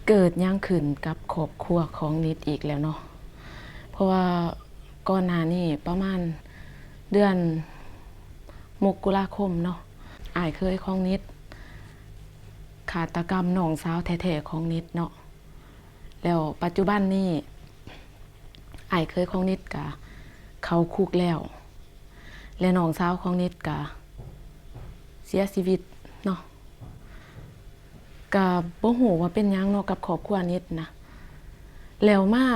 ເກີດຫຍັງຂຶ້ນກັບຄອບຄົວຂອງນິດອີກແລ້ວເນາະ? ເພາະວ່າກ່ອນໜ້ານີ້ປະມານເດືອນມົກກະລາຄົມເນາະ, ອ້າຍເຂີຍຂອງນິດ ຄາດຕະກຳນ້ອງສາວແທ້ໆຂອງນິດເນາະ. ແລ້ວປັດຈຸບັນນີ້ ອ້າຍເຂີຍຂອງນິດກະເຂົ້າຄຸກແລ້ວ ແລະ ນ້ອງສາວຂອງນິດກະເສຍຊີວິດເນາະ. ກະບໍ່ຮູ້ວ່າເປັນຫຍັງເນາະ ກັບຄອບຄົວນິດນະ. ແລ້ວມາ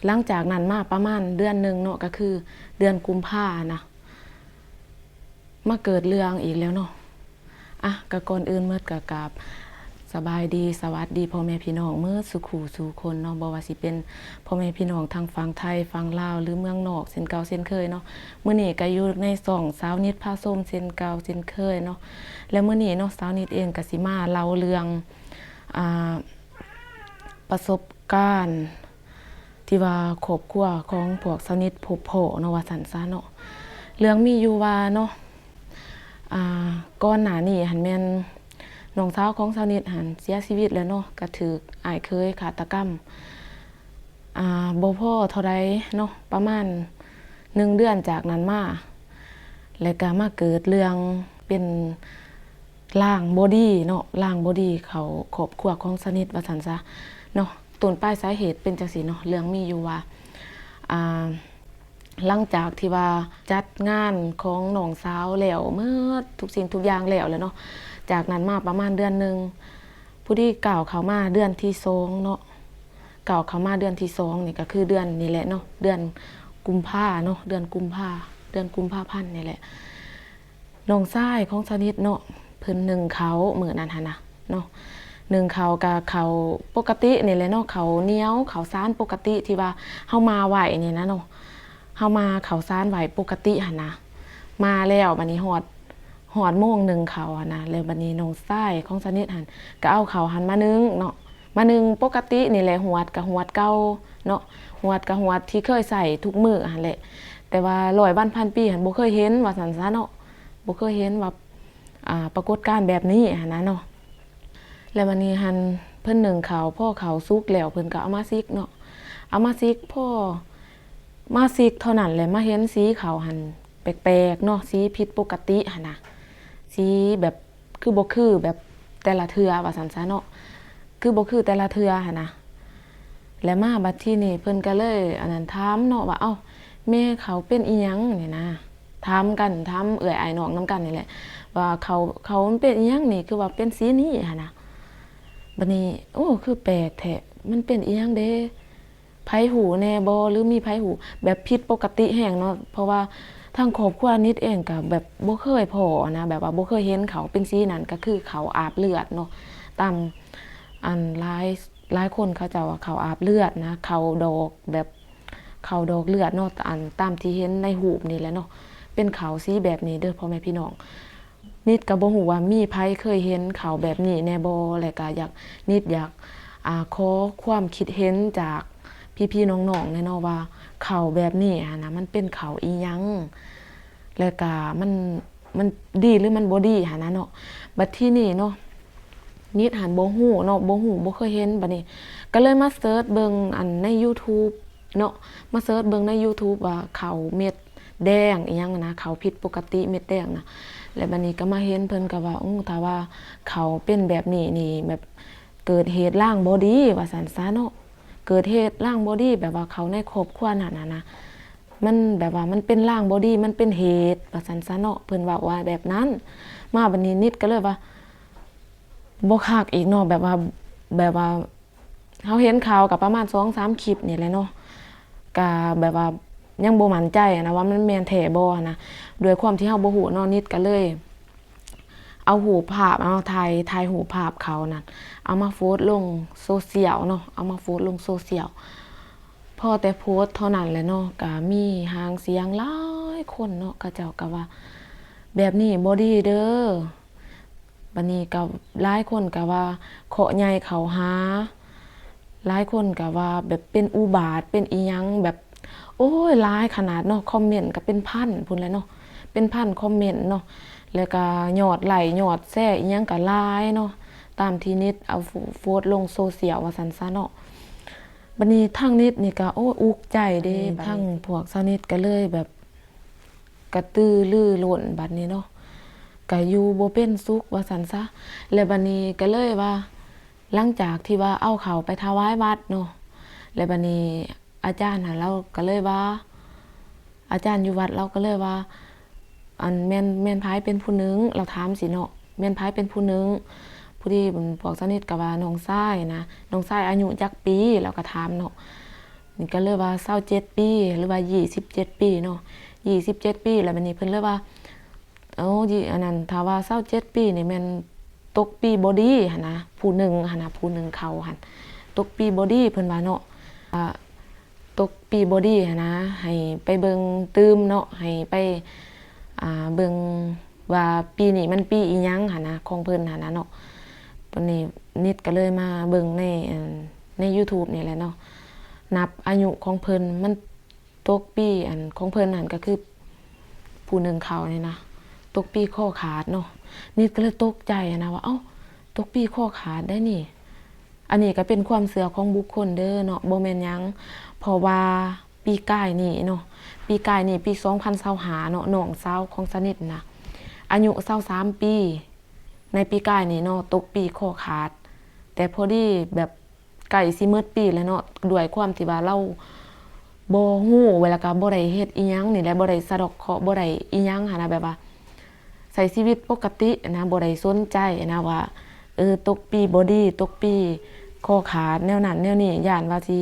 ຫຼັງຈາກນັ້ນມາປະມານເດືອນໜຶ່ງເນາະ ກະຄືເດືອນກຸມພານະ ມາເກີດເລື່ອງອີກແລ້ວເນາະ. ອະ ກະກ່ອນອື່ນໝົດກະກາບສະບາຍດີ ສະຫວັດດີພໍ່ແມ່ພີ່ນ້ອງໝົດສູ່ຄູ່ສູ່ຄົນເນາະ, ບໍ່ວ່າຊິເປັນພໍ່ແມ່ພີ່ນ້ອງທາງຝັ່ງໄທ ຝັ່ງລາວ ຫຼືເມືອງນອກເຊັ່ນເກົ່າເຊັ່ນເຄີຍເນາະ. ມື້ນີ້ກະຢູ່ໃນຊ່ອງສາວນິດພາຊົມເຊັ່ນເກົ່າເຊັ່ນເຄີຍເນາະ. ແລະ ມື້ນີ້ເນາະ ສາວນິດເອງກະຊິມາເລົ່າເລື່ອງ ອ່າ ປະສົບການ ທີ່ວ່າຄອບຄົວຂອງພວກສາວນິດພົບພໍ້ເນາະ ວ່າຊັ້ນຊະເນາະ. ເລື່ອງມີຢູ່ວ່າເນາະ ອ່າ ກ່ອນໜ້ານີ້ຫັ້ນແມ່ນນ້ອງສາວຂອງສາວນິດຫັ້ນເສຍຊີວິດແລ້ວເນາະ, ກະຖືກອ້າຍເຂີຍຄາດຕະກຳ ອ່າ ບໍ່ພໍເທົ່າໃດເນາະ ປະມານໜຶ່ງເດືອນຈາກນັ້ນມາ ແລ້ວກະມາເກີດເລື່ອງເປັນ ລາງບໍ່ດີເນາະ ລາງບໍ່ດີເຂົ້າຄອບຄົວຂອງສາວນິດວ່າຊັ້ນຊະເນາະ. ຕົ້ນປາຍສາເຫດເປັນຈັ່ງຊີ້ເນາະ, ເລື່ອງມີຢູ່ວ່າ ອ່າ ຫຼັງຈາກທີ່ວ່າຈັດງານຂອງນ້ອງສາວແລ້ວໝົດ ທຸກສິ່ງທຸກຢ່າງແລ້ວແຫຼະເນາະ, ຈາກນັ້ນມາປະມານເດືອນໜຶ່ງ ພໍດີກ້າວເຂົ້າມາເດືອນທີສອງເນາະ, ກ້າວເຂົ້າມາເດືອນທີສອງນີ້ກະຄືເດືອນນີ້ແຫຼະເນາະ ເດືອນກຸມພາເນາະ ເດືອນກຸມພາ ເດືອນກຸມພາພັນນີ້ແຫຼະ. ນ້ອງຊາຍຂອງສາວນິດເນາະ ເພິ່ນໜຶ້ງເຂົ້າມື້ນັ້ນຫັ້ນນະເນາະ, ໜຶ້ງເຂົ້າກະເຂົ້າປົກກະຕິນີ້ແຫຼະເນາະ, ເຂົ້າໜຽວ ເຂົ້າສານປົກກະຕິທີ່ວ່າເຮົາໝ່າໄວ້ນີ້ນະເນາະ, ເຮົາໝ່າເຂົ້າສານໄວ້ປົກກະຕິຫັ້ນນະ. ໝ່າແລ້ວບາດນີ້ຮອດ ຮອດໂມງໜຶ້ງເຂົ້າຫັ້ນນະ, ແລ້ວບາດນີ້ນ້ອງຊາຍຂອງສາວນິດຫັ້ນກະເອົາເຂົ້າຫັ້ນມາໜຶ້ງເນາະ, ມາໜຶ້ງປົກກະຕິນີ້ແຫຼະ, ຫວດກະຫວດເກົ່າເນາະ, ຫວດກະຫວດທີ່ເຄີຍໃຊ້ທຸກມື້ຫັ້ນແຫຼະ, ແຕ່ວ່າຮ້ອຍວັນພັນປີຫັ້ນບໍ່ເຄີຍເຫັນວ່າຊັ້ນຊະເນາະ. ບໍ່ເຄີຍເຫັນວ່າ ອ່າ ປາກົດການແບບນີ້ຫັ້ນນະເນາະ. ແລ້ວບາດນີ້ຫັ້ນເພິ່ນໜຶ້ງເຂົ້າ ພໍເຂົ້າສຸກແລ້ວເພິ່ນກະເອົາມາສິກເນາະ, ເອົາມາສິກ ພໍມາສິກເທົ່ານັ້ນແຫຼະ ມາເຫັນສີເຂົ້າຫັ້ນແປກໆເນາະ, ສີຜິດປົກກະຕິຫັ້ນນະ, ສີແບບ ຄືບໍ່ຄືແບບແຕ່ລະເທື່ອວ່າຊັ້ນຊະເນາະ, ຄືບໍ່ຄືແຕ່ລະເທື່ອຫັ້ນນະ. ແລ້ວມາບັດທີນີ້ເພິ່ນກະເລີຍອັນນັ້ນຖາມເນາະວ່າ ເອົ້າ ແມ່ເຂົາເປັນອີ່ຫຍັງນີ້ນະ, ຖາມກັນ ຖາມເອື້ອຍອ້າຍນ້ອງນຳກັນນີ້ແຫຼະ ວ່າເຂົາ ເຂົາມັນເປັນອີ່ຫຍັງນີ້ ຄືວ່າເປັນສີນີ້ຫັ້ນນະ. ບັດນີ້ ໂອ້ ຄືແປກແທ້ ມັນເປັນອີ່ຫຍັງເດ? ໃຜຮູ້ແດ່ບໍ່ ຫຼືມີໃຜຮູ້? ແບບຜິດປົກກະຕິແຮງເນາະ, ເພາະວ່າທາງຄອບຄົວນິດເອງກະແບບບໍ່ເຄີຍພໍ້ນະ, ແບບວ່າບໍ່ເຄີຍເຫັນເຂົາເປັນສີນັ້ນ, ກະຄືເຂົາອາບເລືອດເນາະ, ຕາມ ອັນ ຫຼາຍ ຫຼາຍຄົນເຂົາເຈົ້າວ່າເຂົາອາບເລືອດນະ, ເຂົາດອກແບບ ເຂົາດອກເລືອດເນາະ, ອັນ ຕາມທີ່ເຫັນໃນຮູບນີ້ແຫຼະເນາະ, ເປັນເຂົາສີແບບນີ້ເດີພໍ່ແມ່ພີ່ນ້ອງ. ນິດກະບໍ່ຮູ້ວ່າມີໃຜເຄີຍເຫັນເຂົາແບບນີ້ແດ່ບໍ່ ແລະກະຢາກ ນິດຢາກ ອ່າ ຂໍຄວາມຄິດເຫັນຈາກພີ່ໆນ້ອງໆແດ່ເນາະ ວ່າເຂົາແບບນີ້ຫັ້ນນະ ມັນເປັນເຂົາອີ່ຫຍັງ ແລະກະມັນ ມັນດີ ຫຼືມັນບໍ່ດີຫັ້ນນະເນາະ. ບັດທີນີ້ເນາະ ນິດຫັ້ນບໍ່ຮູ້ເນາະ ບໍ່ຮູ້ ບໍ່ເຄີຍເຫັນ, ບັດນີ້ກະເລີຍມາເສີດເບິ່ງ ອັນ ໃນຢູທູບເນາະ, ມາເສີດເບິ່ງໃນຢູທູບວ່າເຂົາເມັດ ແດງອີ່ຫຍັງນະ, ເຂົາຜິດປົກກະຕິເມັດແດງນະ. ແລ້ວບາດນີ້ກະມາເຫັນເພິ່ນກະວ່າ ໂອ້ ຖ້າວ່າເຂົາເປັນແບບນີ້ນີ້ ແບບເກີດເຫດລາງບໍ່ດີວ່າຊັ້ນຊະເນາະ, ເກີດເຫດລາງບໍ່ດີ ແບບວ່າເຂົາໃນຄອບຄົວນັ້ນນະ ມັນແບບວ່າມັນເປັນລາງບໍ່ດີ ມັນເປັນເຫດວ່າຊັ້ນຊະເນາະ, ເພິ່ນເວົ້າວ່າແບບນັ້ນ. ມາບາດນີ້ນິດກະເລີຍວ່າ ບໍ່ຄັກອີກເນາະ, ແບບວ່າ ແບບວ່າ ເຮົາເຫັນຂ່າວກະປະມານສອງສາມຄລິບນີ້ແຫຼະເນາະ, ກະແບບວ່າຍັງບໍ່ໝັ້ນໃຈນະວ່າມັນແມ່ນແທ້ບໍ່ນະ. ດ້ວຍຄວາມທີ່ເຮົາບໍ່ຮູ້ເນາະ ນິດກະເລີຍເອົາຮູບພາບເນາະ ຖ່າຍ ຖ່າຍຮູບພາບເຂົານັ້ນ ເອົາມາໂພສລົງໂຊຊຽວເນາະ, ເອົາມາໂພສລົງໂຊຊຽວ. ພໍແຕ່ໂພສເທົ່ານັ້ນແຫຼະເນາະ ກະມີຫາງສຽງຫຼາຍຄົນເນາະ ເຂົາເຈົ້າກະວ່າ ແບບນີ້ບໍ່ດີເດີ. ບາດນີ້ກະຫຼາຍຄົນກະວ່າເຄາະໃຫຍ່ເຂົ້າຫາ, ຫຼາຍຄົນກະວ່າແບບເປັນອຸບາດ ເປັນອີ່ຫຍັງ ແບບ ໂອ້ຍ ຫຼາຍຂະໜາດເນາະ, ຄອມເມັນກະເປັນພັນພຸ້ນແຫຼະເນາະ, ເປັນພັນຄອມເມັນເນາະ, ແລ້ວກະຍອດໄລ້ ຍອດແຊ ອີ່ຫຍັງກະຫຼາຍເນາະ. ແ ຕາມທີ່ນິດເອົາໂພສລົງໂຊຊຽວວ່າຊັ້ນຊະເນາະ. ບັດນີ້ທາງນິດນີ້ກໍ ໂອ້ຍ ອຸກໃຈເດ້. ແມ່ນ ທາງພວກຊາວນິດກໍເລີຍແບບກະຕືລືລົ້ນບັດນີ້ເນາະ ກະຢູ່ບໍ່ເປັນສຸກວ່າຊັ້ນຊະ. ແລ້ວບັດນີ້ກໍເລີຍວ່າ ຫຼັງຈາກທີ່ວ່າເອົາເຂົ້າໄປຖວາຍວັດເນາະ ແລ້ວບັດນີ້ອາຈານຫັ້ນລາວກໍເລີຍວ່າ ອາຈານຢູ່ວັດລາວກໍເລີຍວ່າ ອັນ ແມ່ນ ແມ່ນໃຜເປັນຜູ້ໜຶ່ງ? ລາວຖາມຊີ້ເນາະ ແມ່ນໃຜເປັນຜູ້ໜຶ່ງ? ພໍດີພວກຊາວນິດກໍວ່ານ້ອງຊາຍນະ ນ້ອງຊາຍອາຍຸຈັກປີ? ລາວກໍຖາມເນາະ. ນີ້ກໍເລີຍວ່າຊາວເຈັດປີ ຫຼືວ່າຊາວເຈັດປີເນາະ ຊາວເຈັດປີ. ແລ້ວບັດນີ້ເພິ່ນເລີຍວ່າ ເອົາ ອັນນັ້ນ ຖ້າວ່າຊາວເຈັດປີນີ້ແມ່ນຕົກປີບໍ່ດີຫັ້ນນະ ຜູ້ໜຶ່ງຫັ້ນນະ ຜູ້ໜຶ່ງເຂົ້າຫັ້ນ ຕົກປີບໍ່ດີ ເພິ່ນວ່າເນາະ ອ່າ ຕົກປີບໍ່ດີຫັ້ນນະ ໃຫ້ໄປເບິ່ງຕື່ມເນາະ ໃຫ້ໄປ ອ່າ ເບິ່ງວ່າປີນີ້ມັນປີອີ່ຫຍັງຫັ້ນນະ ຂອງເພິ່ນຫັ້ນນະເນາະ. ບັດນີ້ນິດກໍເລີຍມາເບິ່ງໃນ ອັນ ໃນຢູທູບນີ້ແຫຼະເນາະ ນັບອາຍຸຂອງເພິ່ນ ມັນ ຕົກປີ ອັນ ຂອງເພິ່ນຫັ້ນກໍຄືຜູ້ໜຶ່ງເຂົ້ານີ້ນະ ຕົກປີຄໍຂາດເນາະ. ນິດກໍເລີຍຕົກໃຈນະວ່າ ເອົ້າ ຕົກປີຄໍຂາດໄດ໋ນີ້. ອັນນີ້ກໍເປັນຄວາມເຊື່ອຂອງບຸກຄົນເດີເນາະ ບໍ່ແມ່ນຫຍັງ ເພາະວ່າປີກາຍນີ້ເນາະ ປີກາຍນີ້ ປີສອງພັນຊາວຫ້າເນາະ ນ້ອງສາວຂອງຊາວນິດນະ ອາຍຸຊາວສາມປີ ໃນປີກາຍນີ້ເນາະ ຕົກປີຄໍຂາດ ແຕ່ພໍດີແບບ ໃກ້ຊິໝົດປີແລ້ວເນາະ ດ້ວຍຄວາມທີ່ວ່າລາວບໍ່ຮູ້ ແລ້ວກໍບໍ່ໄດ້ເຮັດອີ່ຫຍັງນີ້ແຫຼະ ບໍ່ໄດ້ສະເດາະເຄາະ ບໍ່ໄດ້ອີ່ຫຍັງຫັ້ນນະ ແບບວ່າໃຊ້ຊີວິດປົກກະຕິນະ ບໍ່ໄດ້ສົນໃຈນະວ່າ ເອີ ຕົກປີບໍ່ດີ ຕົກປີຄໍຂາດ ແນວນັ້ນແນວນີ້ ຢ້ານວ່າຊິ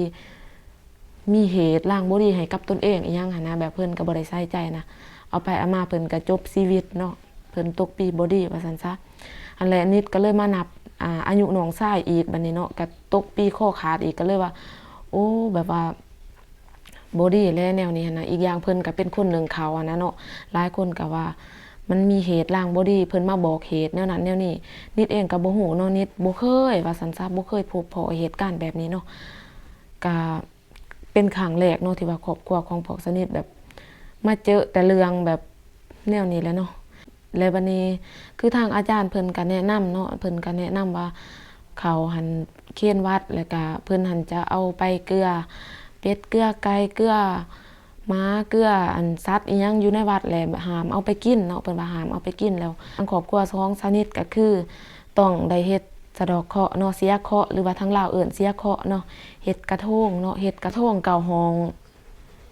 ມີເຫດລາງບໍ່ດີໃຫ້ກັບຕົນເອງອີ່ຫຍັງຫັ້ນນະ ແບບເພິ່ນກໍບໍ່ໄດ້ໃສ່ໃຈນະ ເອົາໄປເອົາມາເພິ່ນກໍຈົບຊີວິດເນາະ ເພິ່ນຕົກປີບໍ່ດີວ່າຊັ້ນຊະ. ຫັ້ນແຫຼະ ນິດກໍເລີຍມານັບ ອ່າ ອາຍຸນ້ອງຊາຍອີກ ບັດນີ້ເນາະ ກໍຕົກປີຄໍຂາດອີກ ກໍເລີຍວ່າ ໂອ້ ແບບວ່າບໍ່ດີແຫຼະແນວນີ້ຫັ້ນນະ. ອີກຢ່າງເພິ່ນກໍເປັນຄົນໜຶ່ງເຂົ້າຫັ້ນນະເນາະ ຫຼາຍຄົນກໍວ່າມັນມີເຫດລາງບໍ່ດີ ເພິ່ນມາບອກເຫດແນວນັ້ນແນວນີ້ ນິດເອງກໍບໍ່ຮູ້ເນາະ ນິດບໍ່ເຄີຍວ່າຊັ້ນຊະ ບໍ່ເຄີຍພົບພໍ້ເຫດການແບບນີ້ເນາະ ກະ ເປັນຄັ້ງແລກເນາະ ທີ່ວ່າຄອບຄົວຂອງພວກຊາວນິດແບບມາເຈິແຕ່ເລື່ອງແບບແນວນີ້ແຫຼະເນາະ. ແລ້ວບັດນີ້ຄືທາງອາຈານເພິ່ນກະແນະນຳເນາະ ເພິ່ນກະແນະນຳວ່າເຂົ້າຫັ້ນເຄນວັດ ແລ້ວກະເພິ່ນຫັ້ນຈະເອົາໄປເກືອເປັດ ເກືອໄກ່ ເກືອໝາ ເກືອ ອັນ ສັດອີ່ຫຍັງຢູ່ໃນວັດແຫຼະ ຫ້າມເອົາໄປກິນເນາະ ເພິ່ນວ່າຫ້າມເອົາໄປກິນ. ແລ້ວທາງຄອບຄົວຂອງຊາວນິດກະຄື ຕ້ອງໄດ້ເຮັດສະເດາະເຄາະເນາະ ເສຍເຄາະ ຫຼືວ່າທາງລາວເອີ້ນເສຍເຄາະເນາະ ເຮັດກະທົງເນາະ ເຮັດກະທົງເກົ້າຫ້ອງ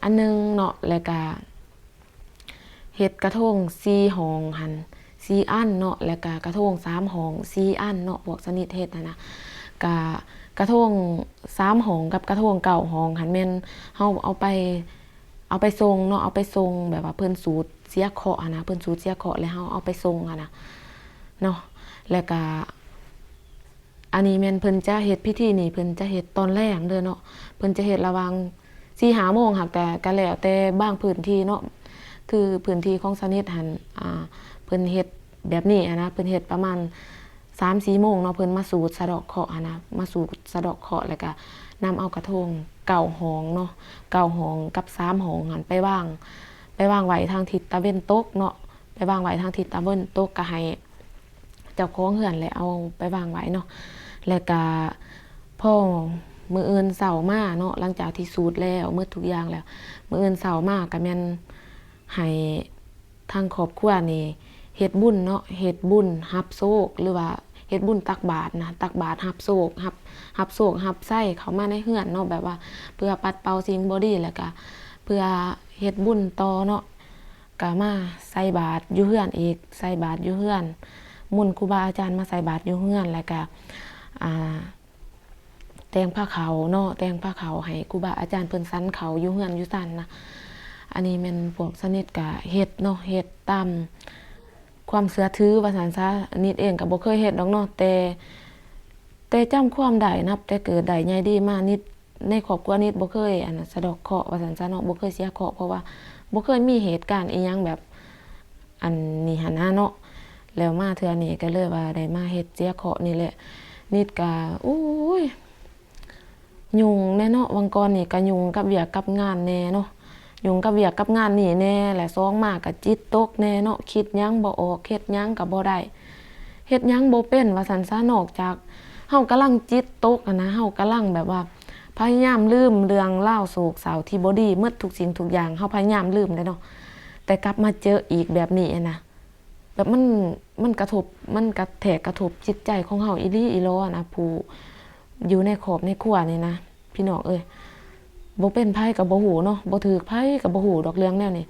ອັນໜຶ່ງເນາະ ແລ້ວກະເຮັດກະທົງສີ່ຫ້ອງຫັ້ນສີ່ອັນເນາະ ແລ້ວກະກະທົງສາມຫ້ອງສີ່ອັນເນາະ ພວກຊາວນິດເຮັດຫັ້ນນະ. ກະກະທົງສາມຫ້ອງກັບກະທົງເກົ້າຫ້ອງຫັ້ນແມ່ນເຮົາເອົາໄປ ເອົາໄປສົ່ງເນາະ ເອົາໄປສົ່ງ ແບບວ່າເພິ່ນສູດເສຍເຄາະຫັ້ນນະ ເພິ່ນສູດເສຍເຄາະ ແລ້ວເຮົາເອົາໄປສົ່ງຫັ້ນນະເນາະ. ແລ້ວກະ ອັນນີ້ແມ່ນເພິ່ນຈະເຮັດພິທີນີ້ ເພິ່ນຈະເຮັດຕອນແລງເດີເນາະ ເພິ່ນຈະເຮັດລະຫວ່າງສີ່ຫ້າໂມງຫັ້ນ ກະ ກະແລ້ວແຕ່ບາງພື້ນທີ່ເນາະ ຄືພື້ນທີ່ຂອງຊາວນິດຫັ້ນ ອ່າ ເພິ່ນເຮັດແບບນີ້ຫັ້ນນະ ເພິ່ນເຮັດປະມານ ສາມສີ່ໂມງເນາະ ເພິ່ນມາສູດສະເດາະເຄາະຫັ້ນນະ ມາສູດສະເດາະເຄາະ ແລ້ວກະນຳເອົາກະທົງເກົ້າຫ້ອງເນາະ ເກົ້າຫ້ອງກັບສາມຫ້ອງຫັ້ນໄປວາງ ໄປວາງໄວ້ທາງທິດຕາເວັນຕົກເນາະ ໄປວາງໄວ້ທາງທິດຕາເວັນຕົກ ກະໃຫ້ເຈົ້າຂອງເຮືອນແຫຼະເອົາໄປວາງໄວ້ເນາະ. ແລ້ວກະພໍມື້ອື່ນເຊົ້າມາເນາະ ຫຼັງຈາກທີ່ສູດແລ້ວໝົດທຸກຢ່າງແລ້ວ ມື້ອື່ນເຊົ້າມາກະແມ່ນໃຫ້ ທາງຄອບຄົວນີ້ເຮັດບຸນເນາະ ເຮັດບຸນຮັບໂຊກ ຫຼືວ່າເຮັດບຸນຕັກບາດນະ ຕັກບາດຮັບໂຊກ ຮັບ ຮັບໂຊກຮັບໄຊເຂົ້າມາໃນເຮືອນເນາະ ແບບວ່າເພື່ອປັດເປົ່າສິ່ງບໍ່ດີ ແລ້ວກະເພື່ອເຮັດບຸນຕໍ່ເນາະ ກະມາໃສ່ບາດຢູ່ເຮືອນອີກ ໃສ່ບາດຢູ່ເຮືອນ ມົນຄູບາອາຈານມາໃສ່ບາດຢູ່ເຮືອນ ແລ້ວກະ ອ່າ ແຕ່ງພາເຂົ້າເນາະ ແຕ່ງພາເຂົ້າໃຫ້ຄູບາອາຈານເພິ່ນສັນເຂົ້າຢູ່ເຮືອນຢູ່ຊານນະ. ອັນນີ້ແມ່ນພວກຊາວນິດກະເຮັດເນາະ ເຮັດຕາມຄວາມເຊື່ອຖືວ່າຊັ້ນຊະ. ນິດເອງກະບໍ່ເຄີຍເຮັດດອກເນາະ ແຕ່ ແຕ່ຈຳຄວາມໄດ້ ນັບແຕ່ເກີດໄດ້ໃຫຍ່ດີມາ ນິດ ໃນຄອບຄົວນິດບໍ່ເຄີຍ ອັນ ສະເດາະເຄາະວ່າຊັ້ນຊະເນາະ ບໍ່ເຄີຍເສຍເຄາະ ເພາະວ່າບໍ່ເຄີຍມີເຫດການອີ່ຫຍັງແບບ ອັນນີ້ຫັ້ນນະເນາະ. ແລ້ວມາເທື່ອນີ້ກໍເລີຍວ່າໄດ້ມາເຮັດເສຍເຄາະນີ້ແຫຼະ. ນິດກະ ໂອ້ຍ ຫຍຸ້ງແດ່ເນາະ ຫວ່າງກ່ອນນີ້ກະຫຍຸ້ງກັບວຽກກັບງານແດ່ເນາະ ຫຍຸ້ງກັບວຽກກັບງານນີ້ແດ່ ແລະສອງມາກະຈິດຕົກແດ່ເນາະ ຄິດຫຍັງບໍ່ອອກ ເຮັດຫຍັງກະບໍ່ໄດ້ ເຮັດຫຍັງບໍ່ເປັນວ່າຊັ້ນຊະ, ນອກຈາກເຮົາກຳລັງຈິດຕົກຫັ້ນນະ, ເຮົາກຳລັງແບບວ່າພະຍາຍາມລືມເລື່ອງລາວໂສກເສົ້າທີ່ບໍ່ດີໝົດທຸກສິ່ງທຸກຢ່າງ, ເຮົາພະຍາຍາມລືມແລ້ວເນາະ, ແຕ່ກັບມາເຈີອີກແບບນີ້ຫັ້ນນະ, ແບບມັນ ມັນກະທົບ ມັນກະແທກກະທົບຈິດໃຈຂອງເຮົາອີ່ຫຼີອີ່ຫຼໍນະ, ຜູ້ຢູ່ໃນຄອບໃນຄົວນີ້ນະ. ພີ່ນ້ອງເອີຍ, ບໍ່ເປັນໃຜກໍບໍ່ຮູ້ເນາະ, ບໍ່ຖືກໃຜກໍບໍ່ຮູ້ດອກເລື່ອງແນວນີ້.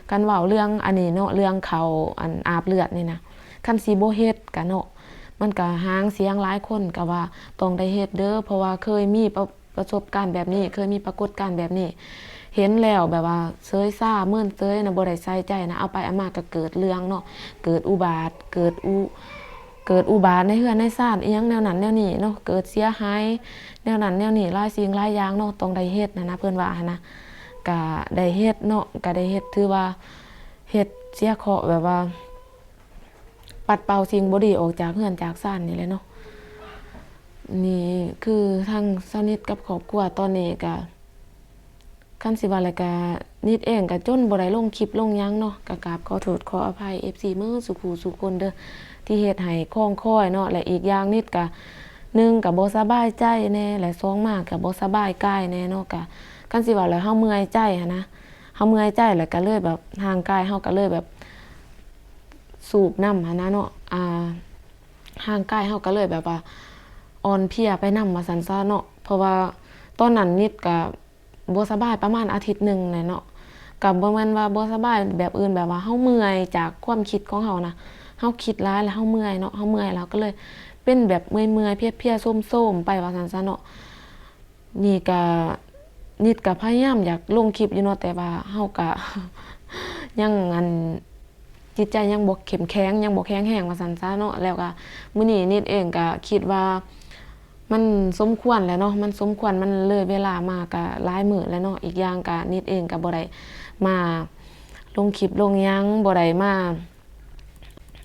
ຄັນເວົ້າເລື່ອງອັນນີ້ເນາະ, ເລື່ອງເຂົ້າອັນອາບເລືອດນີ້ນະ, ຄັນຊິບໍ່ເຮັດກະເນາະ, ມັນກະຫາງສຽງຫຼາຍຄົນກໍວ່າຕ້ອງໄດ້ເຮັດເດີ, ເພາະວ່າເຄີຍມີປະ ປະສົບການແບບນີ້, ເຄີຍມີປາກົດການແບບນີ້, ເຫັນແລ້ວແບບວ່າເຊີຍຊາເມີນເຊີຍນະ, ບໍ່ໄດ້ໃສ່ໃຈນະ, ເອົາໄປເອົາມາກໍເກີດເລື່ອງເນາະ, ເກີດອຸບາດ ເກີດອຸ ເກີດອຸບາດໃນເຮືອນໃນຊານ ອີ່ຫຍັງແນວນັ້ນແນວນີ້ເນາະ, ເກີດເສຍຫາຍແນວນັ້ນແນວນີ້ ຫຼາຍສິ່ງຫຼາຍຢ່າງເນາະ, ຕ້ອງໄດ້ເຮັດຫັ້ນນະ, ເພິ່ນວ່າຫັ້ນນະ. ກະໄດ້ເຮັດເນາະ, ກະໄດ້ເຮັດ ຖືວ່າເຮັດເສຍເຄາະ ແບບວ່າປັດເປົ່າສິ່ງບໍ່ດີອອກຈາກເຮືອນຈາກຊານນີ້ແຫຼະເນາະ. ນີ້ຄືທາງສາວນິດກັບຄອບຄົວຕອນນີ້ກະ ຄັນຊິວ່າແລ້ວກະ ນິດເອງກະຈົນບໍ່ໄດ້ລົງຄລິບລົງຫຍັງເນາະ, ກະກາບຂໍໂທດຂໍອະໄພເອັຟຊີເໝິດສູ່ຜູ້ສູ່ຄົນເດີ ທີ່ເຮັດໃຫ້ຄອງຄອຍເນາະ. ແລະ ອີກຢ່າງນິດກະ ໜຶ່ງກະບໍ່ສະບາຍໃຈແດ່ ແລະ ສອງມາກະບໍ່ສະບາຍກາຍແດ່ເນາະ. ກະ ຄັນຊິວ່າແລ້ວເຮົາເມື່ອຍໃຈຫັ້ນນະ, ເຮົາເມື່ອຍໃຈ ແລ້ວກະເລີຍແບບ ຮ່າງກາຍເຮົາກະເລີຍແບບສູບນຳຫັ້ນນະເນາະ, ອ່າ ຮ່າງກາຍເຮົາກໍເລີຍແບບວ່າອ່ອນເພຍໄປນຳວ່າຊັ້ນຊະເນາະ. ເພາະວ່າຕອນນັ້ນນິດກະບໍ່ສະບາຍປະມານອາທິດໜຶ່ງແຫຼະເນາະ, ກະບໍ່ແມ່ນວ່າບໍ່ສະບາຍແບບອື່ນ, ແບບວ່າເຮົາເມື່ອຍຈາກຄວາມຄິດຂອງເຮົານະ, ເຮົາຄິດຫຼາຍແລ້ວເຮົາເມື່ອຍເນາະ, ເຮົາເມື່ອຍແລ້ວກໍເລີຍເປັນແບບເມື່ອຍໆ ເພຍໆ ໂຊມໆ ໄປວ່າຊັ້ນຊະເນາະ. ນີ້ກະ ນິດກະພະຍາຍາມຢາກລົງຄລິບຢູ່ເນາະ, ແຕ່ວ່າເຮົາກະຍັງ ອັນ ຈິດໃຈຍັງບໍ່ເຂັ້ມແຂງ ຍັງບໍ່ແຂງແຮງວ່າຊັ້ນຊະເນາະ. ແລ້ວກະມື້ນີ້ນິດເອງກະຄິດວ່າມັນສົມຄວນແລ້ວເນາະ, ມັນສົມຄວນ ມັນເລີຍເວລາມາກະຫຼາຍມື້ແລ້ວເນາະ. ອີກຢ່າງກະນິດເອງກະບໍ່ໄດ້ມາລົງຄລິບລົງຫຍັງ ບໍ່ໄດ້ມາ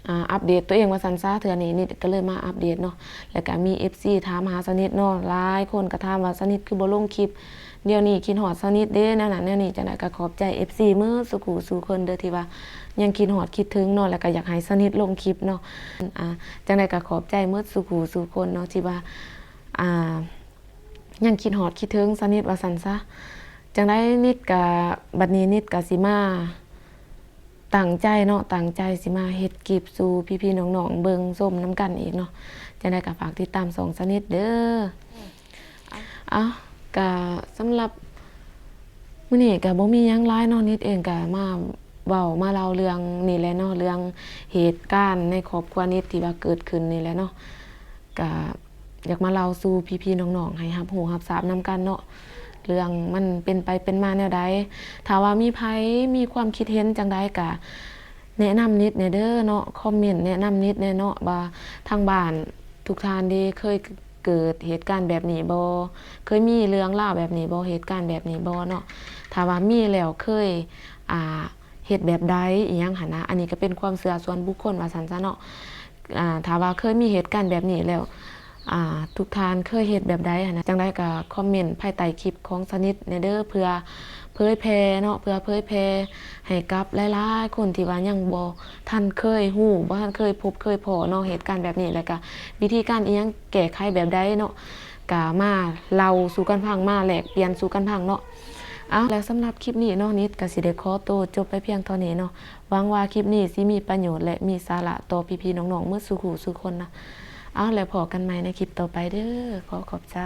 ອ່າ ອັບເດດຕົວເອງວ່າຊັ້ນຊະ, ເທື່ອນີ້ນິດກໍເລີຍມາອັບເດດເນາະ. ແລ້ວກໍມີເອັຟຊີຖາມຫາສາວນິດເນາະ, ຫຼາຍຄົນກໍຖາມວ່າສາວນິດຄືບໍ່ລົງຄລິບ, ດຽວນີ້ຄິດຮອດສາວນິດເດ້ ແນວນັ້ນແນວນີ້. ຈັ່ງໃດກໍຂອບໃຈເອັຟຊີເໝິດສູ່ຜູ້ສູ່ຄົນເດີ ທີ່ວ່າຍັງຄິດຮອດຄິດເຖິງເນາະ, ແລ້ວກໍຢາກໃຫ້ສາວນິດລົງຄລິບເນາະ. ອ່າ ຈັ່ງໃດກໍຂອບໃຈເໝິດສູ່ຜູ້ສູ່ຄົນເນາະ ທີ່ວ່າ ອ່າ ຍັງຄິດຮອດຄິດເຖິງສາວນິດວ່າຊັ້ນຊະ. ຈັ່ງໃດນິດກະ ບັດນີ້ນິດກະຊິມາ ຕັ້ງໃຈເນາະ, ຕັ້ງໃຈຊິມາເຮັດຄລິບສູ່ພີ່ໆນ້ອງໆເບິ່ງຊົມນຳກັນອີກເນາະ. ຈັ່ງໃດກໍຝາກຕິດຕາມຊ່ອງສາວນິດເດີ. ເອົ້າ ກະສຳລັບມື້ນີ້ກະບໍ່ມີຫຍັງຫຼາຍເນາະ, ນິດເອງກະມາເວົ້າມາເລົ່າເລື່ອງນີ້ແຫຼະເນາະ, ເລື່ອງເຫດການໃນຄອບຄົວນິດທີ່ວ່າເກີດຂຶ້ນນີ້ແຫຼະເນາະ. ກະຢາກມາເລົ່າສູ່ພີ່ໆນ້ອງໆໃຫ້ຮັບຮູ້ຮັບຊາບນຳກັນເນາະ, ເລື່ອງມັນເປັນໄປເປັນມາແນວໃດ. ຖ້າວ່າມີໃຜມີຄວາມຄິດເຫັນຈັ່ງໃດກະແນະນຳນິດແດ່ເດີເນາະ, ຄອມເມັນແນະນຳນິດແດ່ເນາະ ວ່າທາງບ້ານທຸກທ່ານເດ ເຄີຍເກີດເຫດການແບບນີ້ບໍ່? ເຄີຍມີເລື່ອງລາວແບບນີ້ບໍ່? ເຫດການແບບນີ້ບໍ່ເນາະ? ຖ້າວ່າມີແລ້ວເຄີຍ ອ່າ ເຮັດແບບໃດ ອີ່ຫຍັງຫັ້ນນະ, ອັນນີ້ກໍເປັນຄວາມເຊື່ອສ່ວນບຸກຄົນວ່າຊັ້ນຊະເນາະ. ອ່າ ຖ້າວ່າເຄີຍມີເຫດການແບບນີ້ແລ້ວ ອ່າ ທຸກທ່ານເຄີຍເຮັດແບບໃດຫັ້ນນະ, ຈັ່ງໃດກໍຄອມເມັນພາຍໃຕ້ຄລິບຂອງສາວນິດແດ່ເດີ ເພື່ອເຜີຍແຜ່ເນາະ, ເພື່ອເຜີຍແຜ່ໃຫ້ກັບຫຼາຍໆຄົນທີ່ວ່າຍັງບໍ່ທັນເຄີຍຮູ້ ບໍ່ທັນເຄີຍພົບເຄີຍພໍ້ເນາະ ເຫດການແບບນີ້, ແລ້ວກໍວິທີການອີ່ຫຍັງແກ້ໄຂແບບໃດເນາະ, ກໍມາເລົ່າສູ່ກັນຟັງ ມາແລກປ່ຽນສູ່ກັນຟັງເນາະ. ເອົາ ແລ້ວສຳລັບຄລິບນີ້ເນາະ ນິດກໍຊິໄດ້ຂໍໂຕຈົບໄປພຽງເທົ່ານີ້ເນາະ. ຫວັງວ່າຄລິບນີ້ຊິມີປະໂຫຍດ ແລະ ມີສາລະຕໍ່ພີ່ໆນ້ອງໆເໝິດສູ່ຜູ້ສູ່ຄົນນະ. ເອົາ ແລ້ວພໍ້ກັນໃໝ່ໃນຄລິບຕໍ່ໄປເດີ. ຂໍຂອບໃຈ.